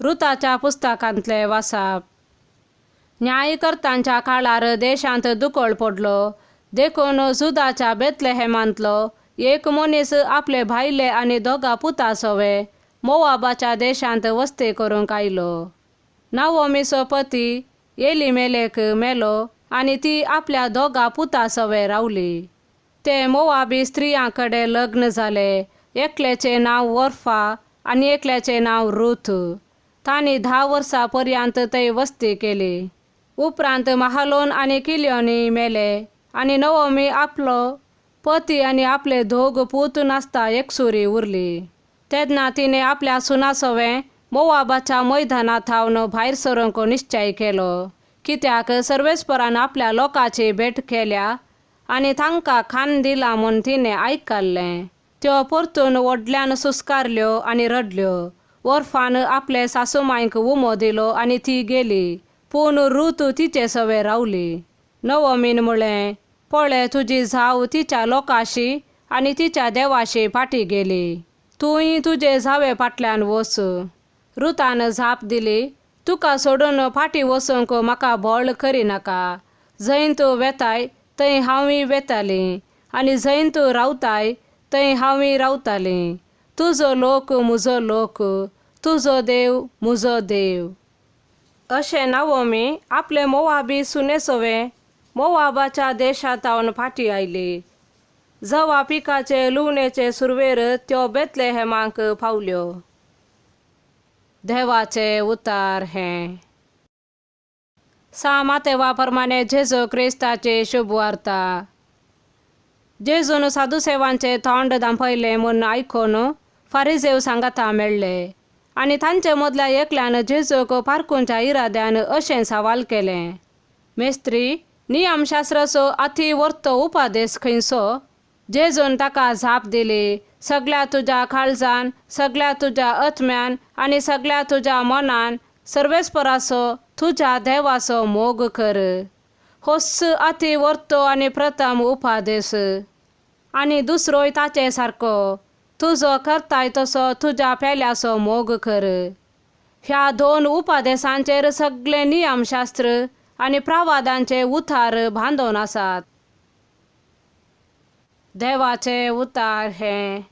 रुताच्या पुस्तकांतलें वासाप. न्यायकर्तांच्या काळार देशांत दुकळ पडलो, देखून जुदाच्या बेतलेहेमांतलो एक मनीस आपले भायले आनी दोगा पुता सवे मोवाबाच्या देशांत वस्ती करूंक आयलो. नावोमीचो पती एलिमेलेक मेलो आनी ती आपल्या दोगा पुता सवे रावली. ते मोवाबी स्त्रियां कडेन लग्न जाले. एकल्याचें नांव वर्फा आनी एकल्याचें नांव रूथ. तांणी 10 वर्सां पर्यंत थंय वस्ती केली. उपरांत महालोन आनी किलियोनी मेले आनी नवोमी आपलो पती आनी आपले दोग पूत नासता एकसुरी उरली. तेन्ना तिणें आपल्या सुना सवें मोवाबाच्या मैदाना थावन भायर सरूंक निश्चय केलो, कित्याक सर्वेस्परान आपल्या लोकांची भेट केल्या आनी तांकां खाण दिलां म्हूण तिणें आयकल्लें. त्यो परतून व्हडल्यान सुस्कारल्यो आनी रडल्यो. वर्फान आपले सासूमांयक उमो दिलो आनी ती गेली, पूण रूत तिचे सवे रावली. नवमीन म्हळें, पळय तुजी जाव तिच्या लोकांशी आनी तिच्या देवाशी फाटीं गेली, तूंय तुजे जावे फाटल्यान वच. रुतान जाप दिली, तुका सोडून फाटीं वचूंक म्हाका बळ करिनाका. जंय तूं वेताय थंय हांवूय वेतालीं आनी जंय तूं रावताय थंय हांवूय रावतालीं. तुजो लोक म्हजो लोक, तुजो देव म्हजो देव. अशें नवोमी आपले मोवाबी सुने सवे मोवाबाच्या देशांत फाटीं आयली. जवा पिकाचे लुवणेचे सुरवेर त्यो बेतलेहेमाक पावल्यो. देवाचे उतार हें. सा मातेवा प्रमाणे जेजू क्रिस्ताची शुभवार्ता. जेजून साधुसेवांचे तोंड दांपयलें म्हूण आयकून फारिजेव सांगाता मेळ्ळे आनी तांचे मदल्या एकल्यान जेजूक पारखुंच्या इराद्यान अशें सवाल केलें, मेस्त्री, नियमशास्त्राचो अती वर्तो उपादेस खंयचो? जेजून ताका जाप दिली, सगळ्या तुज्या काळजान, सगळ्या तुज्या आत्म्यान आनी सगळ्या तुज्या मनान सर्वेस्पराचो तुज्या देवाचो मोग कर. होच अती वर्तो आनी प्रथम उपादेस. आनी दुसरोय ताचे सारको, तुजो करताय तसो तुज्या पेल्याचो मोग कर. ह्या दोन उपादेसांचेर सगळे नियमशास्त्र आनी प्रवादांचे उतार बांदून आसात. देवाचे उतार हें.